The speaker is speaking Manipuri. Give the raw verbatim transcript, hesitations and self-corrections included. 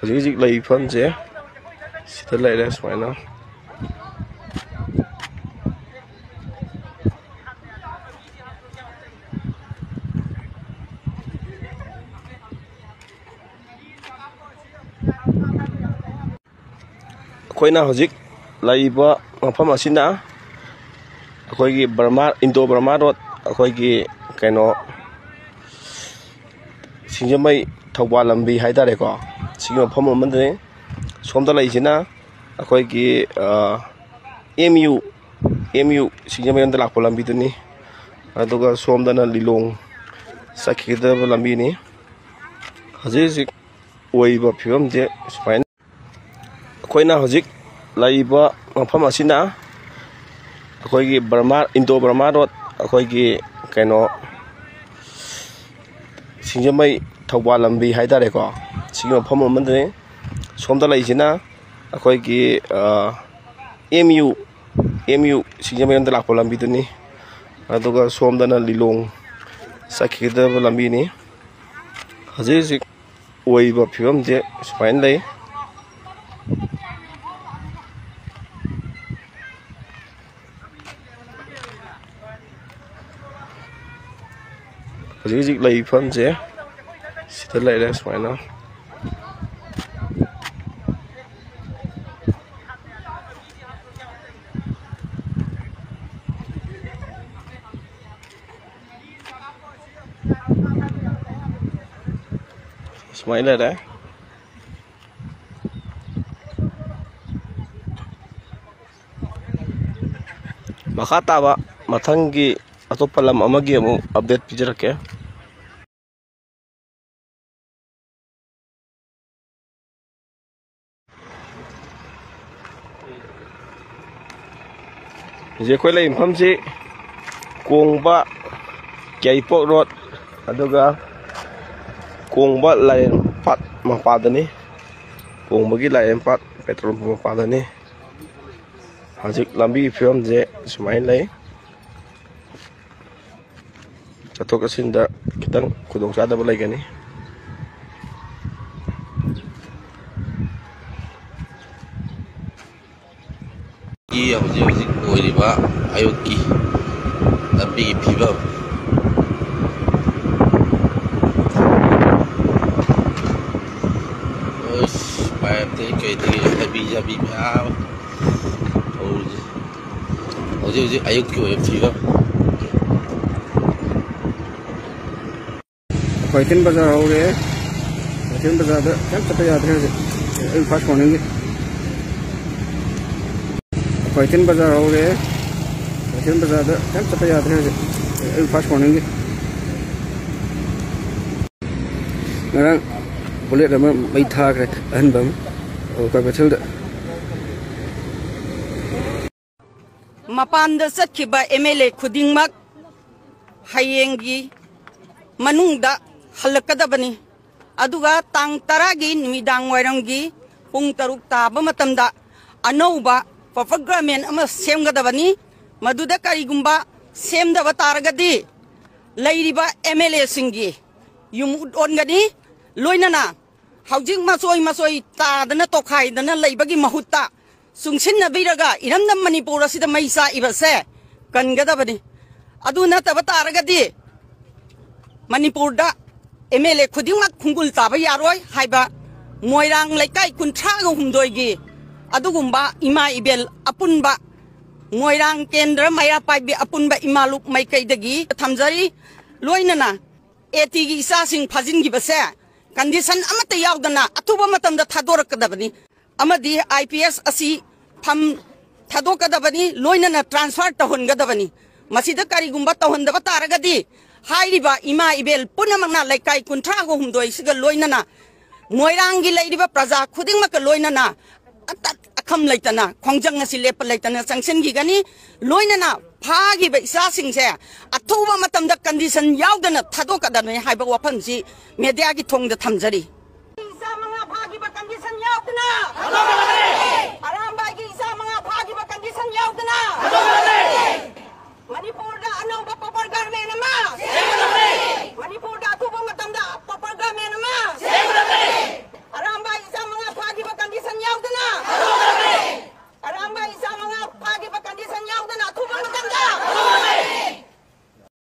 ꯍꯧꯖꯤꯛ ꯍꯧꯖꯤꯛ ꯂꯩꯔꯤꯕ ꯐꯤꯕꯝꯁꯦ ꯁꯤꯗ ꯂꯩꯔꯦ ꯁꯨꯃꯥꯏꯅ꯫ ꯑꯩꯈꯣꯏꯅ ꯍꯧꯖꯤꯛ ꯂꯩꯔꯤꯕ ꯃꯐꯝ ꯑꯁꯤꯅ ꯑꯩꯈꯣꯏꯒꯤ ꯕꯔꯃꯥ, ꯏꯟꯗꯣ ꯕꯔꯃꯥ ꯔꯣꯗ, ꯑꯩꯈꯣꯏꯒꯤ ꯀꯩꯅꯣ, ꯁꯤꯡꯖꯃꯩ ꯊꯧꯕꯥꯜ ꯂꯝꯕꯤ ꯍꯥꯏ ꯇꯥꯔꯦꯀꯣ꯫ ꯁꯤꯒꯤ ꯃꯐꯝ ꯑꯃꯗꯅꯤ꯫ ꯁꯣꯝꯗ ꯂꯩꯁꯤꯅ ꯑꯩꯈꯣꯏꯒꯤ, ꯑꯦꯝ ꯌꯨ, ꯑꯦꯝ ꯌꯨ ꯁꯤꯡꯖꯃꯩꯔꯣꯝꯗ ꯂꯥꯛꯄ ꯂꯝꯕꯤꯗꯨꯅꯤ꯫ ꯑꯗꯨꯒ ꯁꯣꯝꯗꯅ ꯂꯤꯂꯣꯡ ꯆꯠꯈꯤꯒꯗꯕ ꯂꯝꯕꯤꯅꯤ꯫ ꯍꯧꯖꯤꯛ ꯍꯧꯖꯤꯛ ꯑꯣꯏꯔꯤꯕ ꯐꯤꯕꯝꯁꯦ ꯁꯨꯃꯥꯏꯅ꯫ ꯑꯩꯈꯣꯏꯅ ꯍꯧꯖꯤꯛ ꯂꯩꯔꯤꯕ ꯃꯐꯝ ꯑꯁꯤꯅ ꯑꯩꯈꯣꯏꯒꯤ ꯕꯔꯃꯥ, ꯏꯟꯗꯣ ꯕꯔꯃꯥ ꯔꯣꯗ, ꯑꯩꯈꯣꯏꯒꯤ ꯀꯩꯅꯣ, ꯁꯤꯡꯖꯃꯩ ꯊꯧꯕꯥꯜ ꯂꯝꯕꯤ ꯍꯥꯏ ꯇꯥꯔꯦꯀꯣ꯫ ꯁꯤꯒꯤ ꯃꯐꯝ ꯑꯃꯗꯅꯤ꯫ ꯁꯣꯝꯗ ꯂꯩꯁꯤꯅ ꯑꯩꯈꯣꯏꯒꯤ, ꯑꯦꯝ ꯌꯨ, ꯑꯦꯝ ꯌꯨ ꯁꯤꯡꯖꯃꯩꯔꯣꯝꯗ ꯂꯥꯛꯄ ꯂꯝꯕꯤꯗꯨꯅꯤ꯫ ꯑꯗꯨꯒ ꯁꯣꯝꯗꯅ ꯂꯤꯂꯣꯡ ꯆꯠꯈꯤꯒꯗꯕ ꯂꯝꯕꯤꯅꯤ꯫ ꯍꯧꯖꯤꯛ ꯍꯧꯖꯤꯛ ꯑꯣꯏꯔꯤꯕ ꯐꯤꯕꯝꯁꯦ ꯁꯨꯃꯥꯏꯅ ꯂꯩ꯫ ꯍꯧꯖꯤꯛ ꯍꯧꯖꯤꯛ ꯂꯩꯔꯤꯕ ꯐꯤꯕꯝꯁꯦ ꯁꯤꯗ ꯂꯩꯔꯦ ꯁꯨꯃꯥꯏꯅ꯫ ꯁꯨꯃꯥꯏꯅ ꯂꯩꯔꯦ꯫ ꯃꯈꯥ ꯇꯥꯕ ꯃꯊꯪꯒꯤ ꯑꯇꯣꯞꯄ ꯂꯝ ꯑꯃꯒꯤ ꯑꯃꯨꯛ ꯑꯞꯗꯦꯠ ꯄꯤꯖꯔꯛꯀꯦ꯫ ꯍꯧꯖꯤꯛ ꯑꯩꯈꯣꯏ ꯂꯩꯔꯤꯕ ꯃꯐꯝꯁꯤ ꯀꯣꯡꯕ ꯌꯥꯏꯔꯤꯄꯣꯛ ꯔꯣꯗ, ꯑꯗꯨꯒ ꯀꯣꯡꯕ ꯂꯥꯏꯔꯦꯟ ꯄꯥꯠ ꯃꯄꯥꯗꯅꯤ꯫ ꯀꯣꯡꯕꯒꯤ ꯂꯥꯏꯔꯦꯟ ꯄꯥꯠ ꯄꯦꯇ꯭ꯔꯣꯜ ꯄꯝ ꯃꯄꯥꯗꯅꯤ꯫ ꯍꯧꯖꯤꯛ ꯂꯝꯕꯤꯒꯤ ꯐꯤꯕꯝꯁꯦ ꯁꯨꯃꯥꯏꯅ ꯂꯩ꯫ ꯆꯠꯊꯣꯛ ꯆꯠꯁꯤꯟꯗ ꯈꯤꯇꯪ ꯈꯨꯗꯣꯡꯆꯥꯗꯕ ꯂꯩꯒꯅꯤ꯫ ꯍꯧꯖꯤꯛ ꯍꯧꯖꯤꯛ ꯑꯣꯏꯔꯤꯕ ꯑꯌꯨꯛꯀꯤ ꯂꯝꯕꯤꯒꯤ ꯐꯤꯕꯝ꯫ ꯑꯁ, ꯄꯥꯏꯞꯇꯒꯤ ꯀꯩꯗꯒꯤ ꯍꯩꯕꯤ ꯆꯥꯕꯤ ꯃꯌꯥꯝ ꯍꯧꯖꯤꯛ ꯍꯧꯖꯤꯛ ꯍꯧꯖꯤꯛ ꯑꯌꯨꯛꯀꯤ ꯑꯣꯏꯕ ꯐꯤꯕꯝ꯫ ꯀ꯭ꯋꯥꯀꯩꯊꯦꯜ ꯕꯖꯥꯔ ꯍꯧꯔꯦ꯫ ꯀ꯭ꯋꯥꯀꯩꯊꯦꯜ ꯕꯖꯥꯔꯗ ꯀꯩꯝ ꯆꯠꯄ ꯌꯥꯗ꯭ꯔꯦ ꯍꯧꯖꯤꯛ, ꯑꯌꯨꯛ ꯐꯥꯔꯁ ꯃꯣꯔꯅꯤꯡꯒꯤ꯫ ꯀ꯭ꯋꯥꯀꯩꯊꯦꯜ ꯕꯖꯥꯔ ꯍꯧꯔꯦ꯫ ꯀ꯭ꯋꯥꯀꯩꯊꯦꯜ ꯕꯖꯥꯔꯗ ꯀꯩꯝ ꯆꯠꯄ ꯌꯥꯗ꯭ꯔꯦ ꯍꯧꯖꯤꯛ, ꯑꯌꯨꯛ ꯐꯥꯔꯁ ꯃꯣꯔꯅꯤꯡꯒꯤ꯫ ꯉꯔꯥꯡ ꯕꯨꯂꯦꯠ ꯑꯃ ꯃꯩ ꯊꯥꯈ꯭ꯔꯦ, ꯑꯍꯟꯕ ꯑꯃ, ꯑꯣ, ꯀ꯭ꯋꯥꯀꯩꯊꯦꯜꯗ꯫ ꯃꯄꯥꯟꯗ ꯆꯠꯈꯤꯕ ꯑꯦꯝ ꯑꯦꯜ ꯑꯦ ꯈꯨꯗꯤꯡꯃꯛ ꯍꯌꯦꯡꯒꯤ ꯃꯅꯨꯡꯗ ꯍꯜꯂꯛꯀꯗꯕꯅꯤ꯫ ꯑꯗꯨꯒ ꯇꯥꯡ ꯇꯔꯥꯒꯤ ꯅꯨꯃꯤꯗꯥꯡ ꯋꯥꯏꯔꯝꯒꯤ ꯄꯨꯡ ꯇꯔꯨꯛ ꯇꯥꯕ ꯃꯇꯝꯗ ꯑꯅꯧꯕ ꯄ꯭ꯔꯣꯄꯔ ꯒꯚꯔꯟꯃꯦꯟ ꯑꯃ ꯁꯦꯝꯒꯗꯕꯅꯤ꯫ ꯃꯗꯨꯗ ꯀꯔꯤꯒꯨꯝꯕ ꯁꯦꯝꯗꯕ ꯇꯥꯔꯒꯗꯤ ꯂꯩꯔꯤꯕ ꯑꯦꯝ ꯑꯦꯜ ꯑꯦꯁꯤꯡꯒꯤ ꯌꯨꯝ ꯎꯠ ꯑꯣꯟꯒꯅꯤ꯫ ꯂꯣꯏꯅꯅ ꯍꯧꯖꯤꯛ ꯃꯆꯣꯏ ꯃꯆꯣꯏ ꯇꯥꯗꯅ ꯇꯣꯈꯥꯏꯗꯅ ꯂꯩꯕꯒꯤ ꯃꯍꯨꯠꯇ ꯆꯨꯡꯁꯤꯟꯅꯕꯤꯔꯒ ꯏꯔꯝꯗꯝ ꯃꯅꯤꯄꯨꯔ ꯑꯁꯤꯗ ꯃꯩ ꯆꯥꯛꯏꯕꯁꯦ ꯀꯟꯒꯗꯕꯅꯤ꯫ ꯑꯗꯨ ꯅꯠꯇꯕ ꯇꯥꯔꯒꯗꯤ ꯃꯅꯤꯄꯨꯔꯗ ꯑꯦꯝ ꯑꯦꯜ ꯑꯦ ꯈꯨꯗꯤꯡꯃꯛ ꯈꯣꯡꯒꯨꯜ ꯇꯥꯕ ꯌꯥꯔꯣꯏ ꯍꯥꯏꯕ ꯃꯣꯏꯔꯥꯡ ꯂꯩꯀꯥꯏ ꯀꯨꯟꯊ꯭ꯔꯥꯒ ꯍꯨꯝꯗꯣꯏꯒꯤ ꯑꯗꯨꯒꯨꯝꯕ ꯏꯃꯥ ꯏꯕꯦꯜ ꯑꯄꯨꯟꯕ, ꯃꯣꯏꯔꯥꯡ ꯀꯦꯟꯗ꯭ꯔ ꯃꯩꯔꯥ ꯄꯥꯏꯕꯤ ꯑꯄꯨꯟꯕ ꯏꯃꯥꯂꯨꯞ ꯃꯥꯏꯀꯩꯗꯒꯤ ꯊꯝꯖꯔꯤ꯫ ꯂꯣꯏꯅꯅ ꯑꯦ ꯇꯤꯒꯤ ꯏꯆꯥꯁꯤꯡ ꯐꯥꯖꯤꯟꯈꯤꯕꯁꯦ ꯀꯟꯗꯤꯁꯟ ꯑꯃꯠꯇ ꯌꯥꯎꯗꯅ ꯑꯊꯨꯕ ꯃꯇꯝꯗ ꯊꯥꯗꯣꯔꯛꯀꯗꯕꯅꯤ꯫ ꯑꯃꯗꯤ ꯑꯥꯏ ꯄꯤ ꯑꯦꯁ ꯑꯁꯤ ꯐꯝ ꯊꯥꯗꯣꯛꯀꯗꯕꯅꯤ, ꯂꯣꯏꯅꯅ ꯇ꯭ꯔꯥꯟꯁꯐꯔ ꯇꯧꯍꯟꯒꯗꯕꯅꯤ꯫ ꯃꯁꯤꯗ ꯀꯔꯤꯒꯨꯝꯕ ꯇꯧꯍꯟꯗꯕ ꯇꯥꯔꯒꯗꯤ ꯍꯥꯏꯔꯤꯕ ꯏꯃꯥ ꯏꯕꯦꯜ ꯄꯨꯝꯅꯃꯛꯅ ꯂꯩꯀꯥꯏ ꯀꯨꯟꯊ꯭ꯔꯥꯒ ꯍꯨꯝꯗꯣꯏꯁꯤꯒ ꯂꯣꯏꯅꯅ ꯃꯣꯏꯔꯥꯡꯒꯤ ꯂꯩꯔꯤꯕ ꯄ꯭ꯔꯖꯥ ꯈꯨꯗꯤꯡꯃꯛꯀ ꯂꯣꯏꯅꯅ ꯑꯇꯠ ꯑꯈꯝ ꯂꯩꯇꯅ, ꯈꯣꯡꯖꯪ ꯑꯁꯤ ꯂꯦꯞꯄ ꯂꯩꯇꯅ ꯆꯪꯁꯤꯟꯈꯤꯒꯅꯤ꯫ ꯂꯣꯏꯅꯅ ꯐꯥꯈꯤꯕ ꯏꯆꯥꯁꯤꯡꯁꯦ ꯑꯊꯨꯕ ꯃꯇꯝꯗ ꯀꯟꯗꯤꯁꯟ ꯌꯥꯎꯗꯅ ꯊꯥꯗꯣꯛꯀꯗꯕꯅꯤ ꯍꯥꯏꯕ ꯋꯥꯐꯝꯁꯤ ꯃꯦꯗꯤꯌꯥꯒꯤ ꯊꯣꯡꯗ ꯊꯝꯖꯔꯤ꯫ ꯏꯆꯥ ꯃꯉꯥ ꯐꯥꯈꯤꯕ ꯀꯟꯗꯤꯁꯟ ꯌꯥꯎꯗꯅ, ꯑꯔꯥꯝꯕꯥꯏꯒꯤ ꯏꯆꯥ ꯃꯉꯥ ꯐꯥꯈꯤꯕ ꯀꯟꯗꯤꯁꯟ ꯌꯥꯎꯗꯅ, ꯃꯅꯤꯄꯨꯔꯗ ꯑꯅꯧꯕ ꯄ꯭ꯔꯣꯄꯔ ꯒꯚꯔꯟꯃꯦꯟ ꯑꯃ, ꯃꯅꯤꯄꯨꯔꯗ ꯑꯊꯨꯕ ꯃꯇꯝꯗ ꯄ꯭ꯔꯣꯄꯔ ꯒꯚꯔꯟꯃꯦꯟ ꯑꯃ, ꯑꯔꯥꯝꯕꯥꯏ ꯏꯆꯥ ꯃꯉꯥ ꯐꯥꯈꯤꯕ ꯀꯟꯗꯤꯁꯟ ꯌꯥꯎꯗꯅ,